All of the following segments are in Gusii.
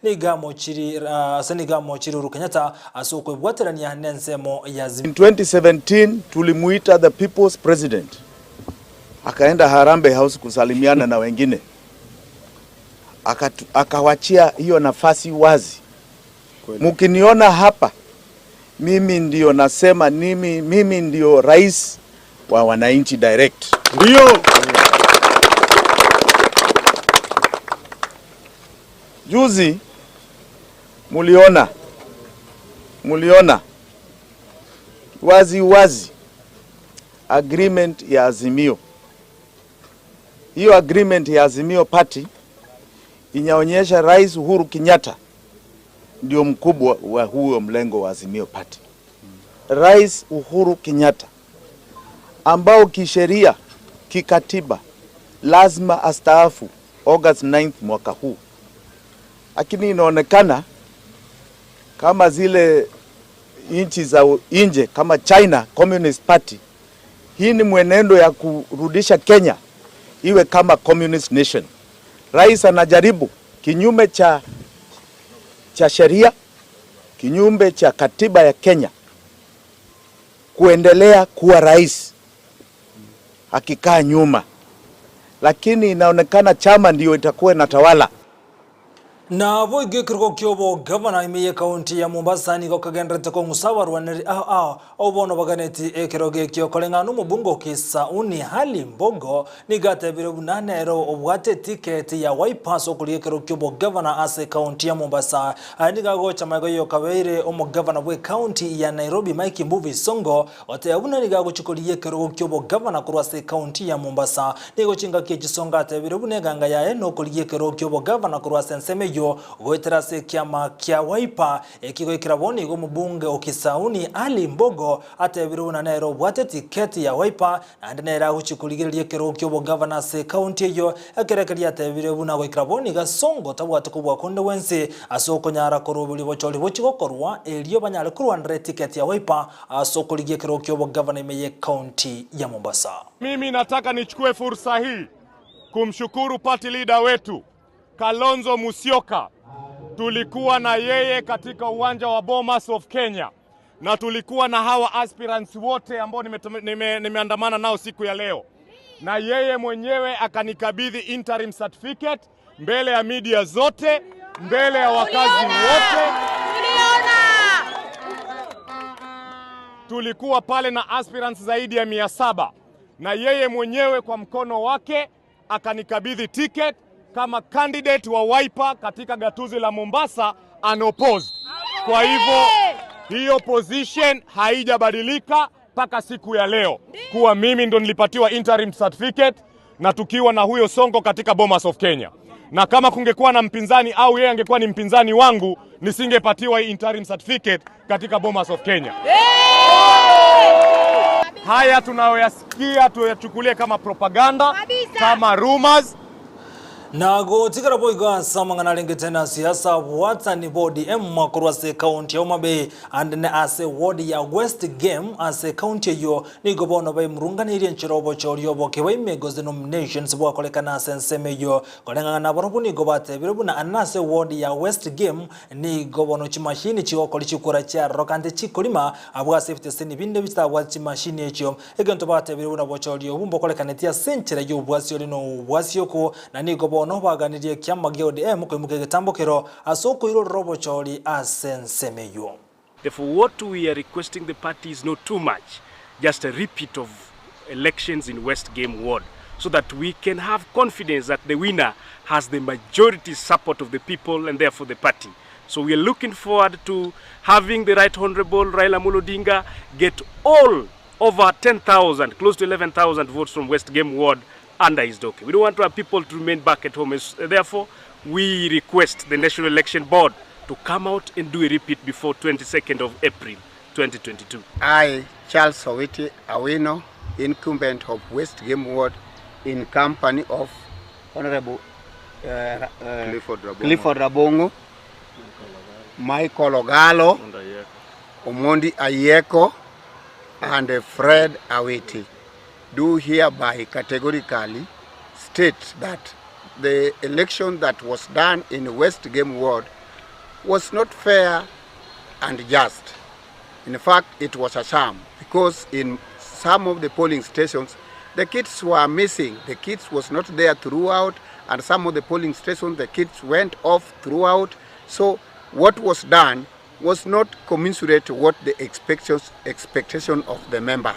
Nigo amochiri ase nigo amochire Uhuru Kenyatta ase okwebwaterania nensemo ya In 2017 tulimuita the people's president akaenda Harambee House kusalimiana na wengine akatu, akawachia hiyo nafasi wazi. Mukiniona hapa mimi ndio nasema nimi, mimi ndio rais wa wananchi direct. Ndio. Juzi muliona muliona wazi wazi agreement ya Azimio. Hiyo agreement ya Azimio Party inaonyesha Rais Uhuru Kenyatta ndio mkubwa wa huo mlengo wa Azimio Party. Rais Uhuru Kenyatta ambao kisheria, kikatiba lazima astaafu August 9 mwaka huu, lakini inaonekana kama zile nchi za nje kama China Communist Party, hii ni mwenendo ya kurudisha Kenya iwe kama communist nation. Rais anajaribu kinyume cha, cha sheria, kinyume cha katiba ya Kenya kuendelea kuwa rais akikaa nyuma, lakini inaonekana chama ndiyo itakuwa inatawala. Naboigo ekerogo ki'obogavana ime y'ekaunti ya Mombasa nigo kegendererete kong'usa abarwaneri ao ao abwo bono baganeti ekerogo ekio. Koreng'ana nomobunge o Kisauni Ali Mbogo nigo atebire buna nere obwate etiketi ya Wiper ase okorigia ekerogo ki'obogavana ase ekaunti ya Mombasa. Aya nigo agocha magega y'okabeire omogavana bw'ekaunti ya Nairobi Mike Mbuvi Sonko Goteba buna nigo agochia korigia ekerogo ki'obogavana korwa ase ekaunti ya Mombasa. Nigo chingaki echi Sonko atebire buna eganga yaye nokorigia ekerogo ki'obogavana korwa ase ensemo eyio goetera ase ekiama kia Wiper. Eki goikera bono nigo omobunge o Kisauni Ali Mbogo atebire buna nere obwate etiketi ya Wiper naende nere agochia korigereria ekerogo ki'obogavana ase ekaunti eyio. Ekero ekeria atebire buna goikera bono iga Sonko tabwati kobua konde gwensi ase okonyara koroberia obochori bochie gokorwa erio banyare korwanera etiketi ya Wiper Ase okorigia ekerogo ki'obogavana ime y'Ekaunti ya Mombasa. Mimi nataka nichukue fursa hii kumshukuru party leader wetu Kalonzo Musyoka. Tulikuwa na yeye katika uwanja wa Bomas of Kenya na tulikuwa na hawa aspirants wote ambao nimeandamana nime, nime nao siku ya leo, na yeye mwenyewe akanikabidhi interim certificate mbele ya media zote, mbele ya wakazi wote. Tulikuwa pale na aspirants zaidi ya 700 na yeye mwenyewe kwa mkono wake akanikabidhi ticket kama candidate wa Wiper katika gatuzi la Mombasa unopposed. Kwa hivyo hiyo position haijabadilika mpaka siku ya leo kuwa mimi ndo nilipatiwa interim certificate na tukiwa na huyo Sonko katika Bomas of Kenya, na kama kungekuwa na mpinzani au yeye angekuwa ni mpinzani wangu nisingepatiwa hii interim certificate katika Bomas of Kenya. Haya tunayoyasikia tuyachukulie kama propaganda, kama rumors. Na gotigara boigo ase amang'ana arengete na siasa, bwatani ba ODM korwa ase ekaunti ya Homa Bay ande na ase ward ya West Gem ase ekaunti eyio nigo bono baimurunganeirie enchera obochori oboke bwa ime gose nominations bwakorekana ase ensemo eyio. Koreng'ana nabarobwo nigo batebire buna ande ase ward ya West Gem nigo bono chimashini chigokori chikura chiarorokante chikorima abwo ase ebiteseni binde bitabwati chimashini echio. Egento batebire buna bochori obwo mbokorekaneti ase enchera y'obwasi ore nobwasi oko, na nigo bono baganirie ekiama gia ODM koimoka egetambokero ase okoirorera obochori ase ensemo eyio. Therefore what we are requesting the party is not too much, just a repeat of elections in West Game Ward so that we can have confidence that the winner has the majority support of the people and therefore the party. So we are looking forward to having the Right Honorable Raila Amolo Odinga get all over 10,000, close to 11,000 votes from West Game Ward under his docket. We don't want our people to remain back at home. Therefore, we request the National Election Board to come out and do a repeat before 22nd of April 2022. I, Charles Owiti Awino, incumbent of West Game Ward, in company of Honorable Clifford Rabongo, Clifford Rabongo Michael Ogalo, Omondi Ayieko, and Fred Awiti, do hereby categorically state that the election that was done in West Game Ward was not fair and just. In fact, it was a sham because in some of the polling stations, the kits were missing. The kits was not there throughout, and some of the polling stations, the kits went off throughout. So what was done was not commensurate to what the expectations, expectation of the members.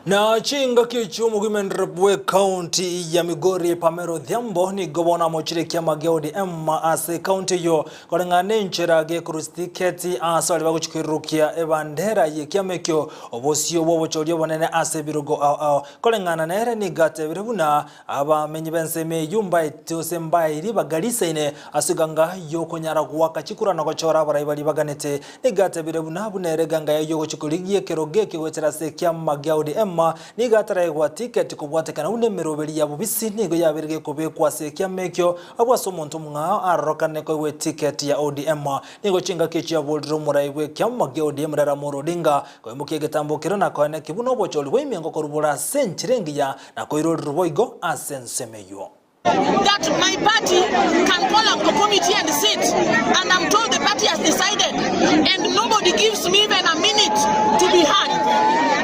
Na chingaki chi'omogimenero bw'ekaunti ya Migori Pamela Odhiambo nigo bono amochire ekiama gia ODM ase ekaunti eyio koreng'ana nenchera gekorusia tiketi ase baria bagochia koirurukia ebandera y'ekiama ekio obosio bw'obochori obonene ase ebirogo ao ao. Koreng'ana nere nigo atebire buna Abamenyi b'ensemo eyio mbaete gose mbae ribaga risaine ase eganga y'okonyara goaka chikura na gochora abarai baria baganete. Nigo atebire buna buna ere eganga yaye y'ogochia korigia ekerogo eke goetera ase ekiama gia ODM nigo ataraegwa tiketi kobwatekana buna emeroberi ya bobisi nigo yabeire gekobekwa ase ekiama ekio abwo ase omonto omong'ao arorokane koegwa etiketi ya ODM. Nigo chingaki echio yaborire omorai bw'ekiama gia ODM Raila Amolo Odinga koimokia egetambo keria na koenekia buna obochori bwa ime ngokorwa ase enchera engiya Na koirorerwa boigo ase ensemo eyio. That my party can call a committee and sit and I'm told the party has decided and nobody gives me even a minute to be heard.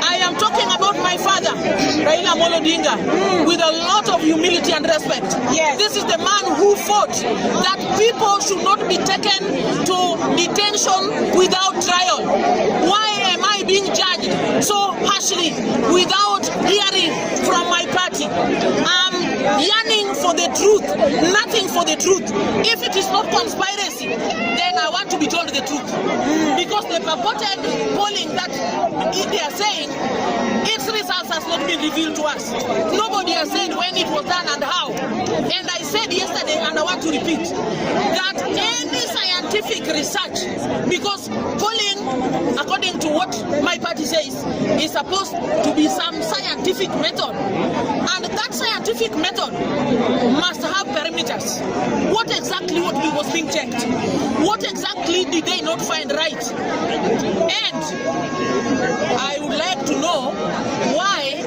I am talking about my father, Raila Amolo Odinga, with a lot of humility and respect. Yes. This is the man who fought that people should not be taken to detention without trial. Why am I being judged so harshly without hearing from my party? I'm yearning for the truth, nothing for the truth. If it is not conspiracy, then I want to be told the truth. Because the purported polling that they are saying, its results has not been revealed to us. Nobody has said when it was done and how. And I said yesterday, and I want to repeat, that any scientific research, because polling, according to what my party says, is supposed to be some scientific method. And that scientific method must have parameters. What exactly what was being checked? What exactly did they not find right? And I would like to know why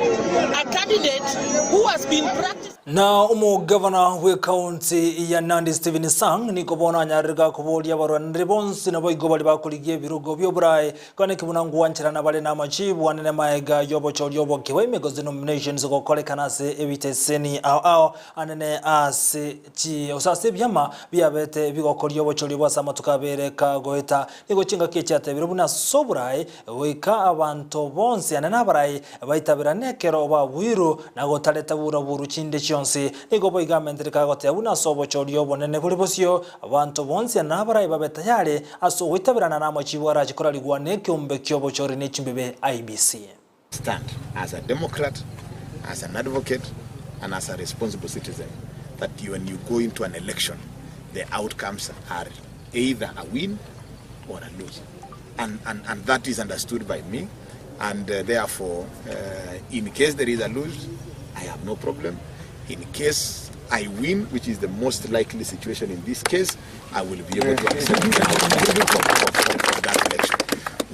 a candidate who has been practicing Na omogavana bw'ekaunti ya Nandi Stephen Sang nigo bono anyarire gakoboria abarwaneri bonsi naboigo baria bakorigia ebirogo bi'oboraai Kwaneki buna ngwancherana bare namachibu anene maega y'obochori oboke bw'emigozi nominations gokorekana ase ebiteseni ao ao anene ase chi gose ase ebiama biabete bigokoria obochori obo ase amatuko abere kagoeta. Nigo chingaki echiatebirwe buna ase oboraai goika abanto bonsi anene abarai baitaberane ekero babuirwe na gotareta buraburu chinde chionsi. Nigo boigo amentere kagoteba buna ase obochori obonene bore bosio Abanto bonsi nabarai babe tayari ase ogoitaberana namachibo arache korarigwa nekeombe ki'obochori ne chimbebe IEBC. Stand as a democrat, as an advocate and as a responsible citizen that when you go into an election the outcomes are either a win or a lose and, and, and that is understood by me and therefore in case there is a lose I have no problem in case I win which is the most likely situation in this case I will be able to accept the outcome of, of, of, of that election.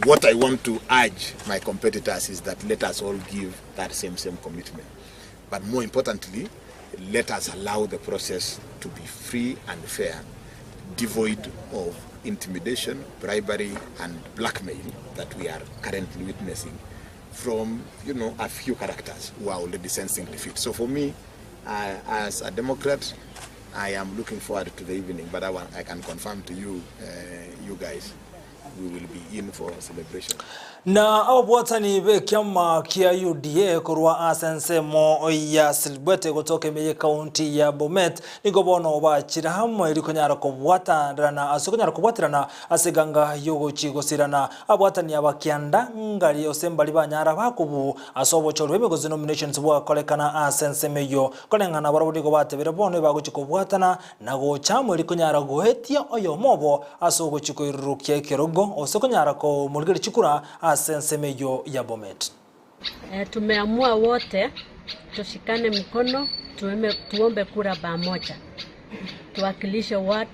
What I want to urge my competitors is that let us all give that same same commitment. But more importantly, let us allow the process to be free and fair, devoid of intimidation, bribery, and blackmail that we are currently witnessing from, you know, a few characters who are already sensing defeat. So for me, uh, as a Democrat, I am looking forward to the evening, but I, want, I can confirm to you, uh, you guys, we will be in for celebration. Na ababwatani b'ekiama kia UDA korwa ase ensemo ya Silibwete gotoka ime y'ekaunti ya Bomet nigo bono bachire amo erio konyara kobwatanrana ase konyara kobwaterana ase eganga y'ogochi gosirana. Abwatani aba kianda ngari ose mbari banyara bakobu ase obochori bw'emigozi nominations bwakorekana ase ensemo eyio. Koreng'ana barabwo nigo batebire bono ebagochi kobwatana na gocha amo erio konyara goetia oyomo obo ase ogochia koirurukia ekerogo gose konyara komorigereria chikura ase ensemo eyio ya Bomet. Tumeamua wote tushikane mkono tueme, tuombe kura pamoja, tuwakilishe ward,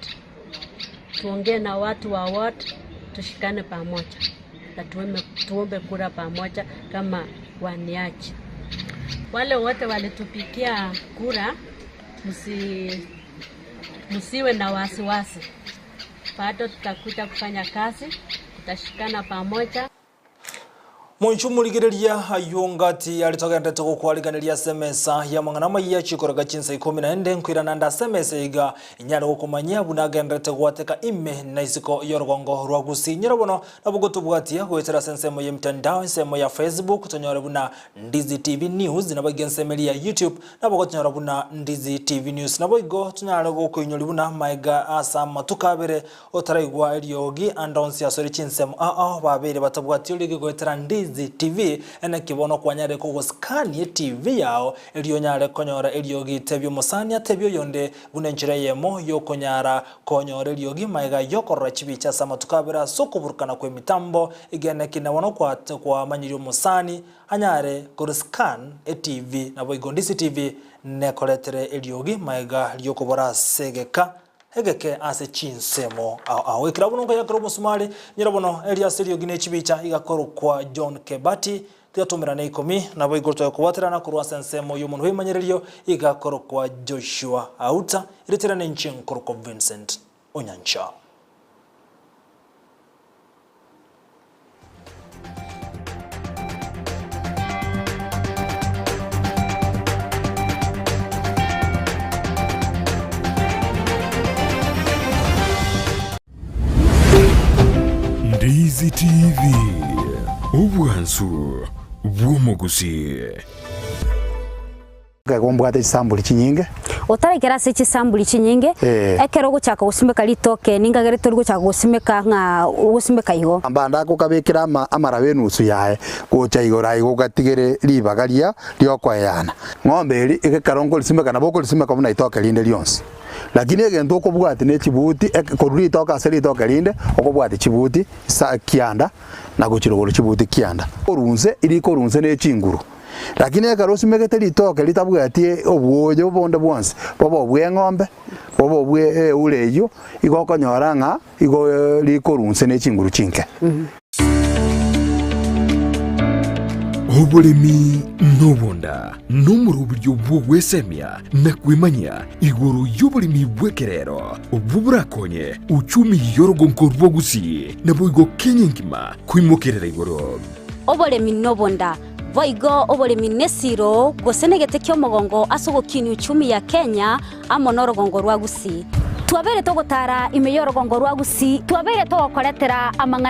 tuongee na watu wa ward, tushikane pamoja na tueme, tuombe kura pamoja kama waniaji. Wale wote walitupigia kura. Msi, msiwe na wasiwasi, bado tutakuja kufanya kazi, tutashikana pamoja. Moinchu morigereria aywo ngati are togenderete gokwariganeria ase emesa y'amang'ana amaya chikoraga chinsa ikomi na ende nkoirana nde ase emesa iga inyare gokomanyia buna agenderete gwateka ime na isiko y'orogongo rwa Gusii. Nyora bono nabo gotobwatia goetera ase ensemo y'emitandao ensemo ya Facebook tonyore buna Ndizi TV News naboigo ensemo eria ya YouTube nabo gotonyora buna Ndizi TV News. Naboigo tonyare gokoinyoria buna maega ase amatuko abere Otaraigwa eriogi ande onsi asore chinsemo ao babeire batabwati oriogi goetera Ndizi TV, naki bono kwanyarire kogoskani eTV yao erio onyare konyora eriogi tebia omosani atebie oyonde buna enchera eyemo yokonyara konyora eriogi magega yokorora chibicha ase amatuko abere ase okoburukana kwemitambo egene ki nabono kwamanyirie omosani anyare koriscan eTV naboigo Ndizi TV nekoretere eriogi magega riokobora ase egeka Egeke ase chinsemo ao ao. Ekero abwo nkoyakera omosumari, nyora bono erio ase eriogi ne chibicha igakorokwa John Kebati, tigatomerana ikomi, nabo igoro twagekobwaterana korwa ase ensemo y'omonwa bw'ebimanyererio igakorokwa Joshua Auta, ereterane inche nkorokwa Vincent Onyancha. Ndizi TV, obwansu bw'omogusii. Ekero mbwate chisamburi chinyinge. Otarekera ase chisamburi chinyinge, ekero ogochaka gosimeka ritoke ningagere tori gochaka gosimeka ng'a ogosimeka igo. Mbanda akokabekera amaraba enusu yaye gocha igoro aye gogatigere ribaga ria riokoeyana. Ng'ombe eri ekero nkorisimeka nabo okorisimeka buna itoke rinde rionsi, lakini egento okobwati ne chibuti korwa ritoke ase ritoke rinde okobwati chibuti isa kianda na gochia rogoro chibuti kianda. Korunse rikorunse ne chinguru. Lakini ekero osimegete ritoke ritabwati obwoyo bonde bwonsi, bobe obw'eng'ombe, bobe obwe eura eyio, igo okonyora ng'a igo rikorwa inse ne chinguru chinke. Oboremi nobonda nomoroberio bw'ogwesemia na kwemanyia igoro y'oboremi bw'ekerero obwo borakonye uchumi y'orogonko rwa Gusii naboigo Kenya engima koimokerera igoro. Oboremi nobonda, boigo oboremi nesiro gose negete ki'omogongo ase ogokinia uchumi ya Kenya amo norogongo rwa Gusii. Twabeire togotara ime y'orogongo rwa Gusii, twabeire togokoretera amang'ana.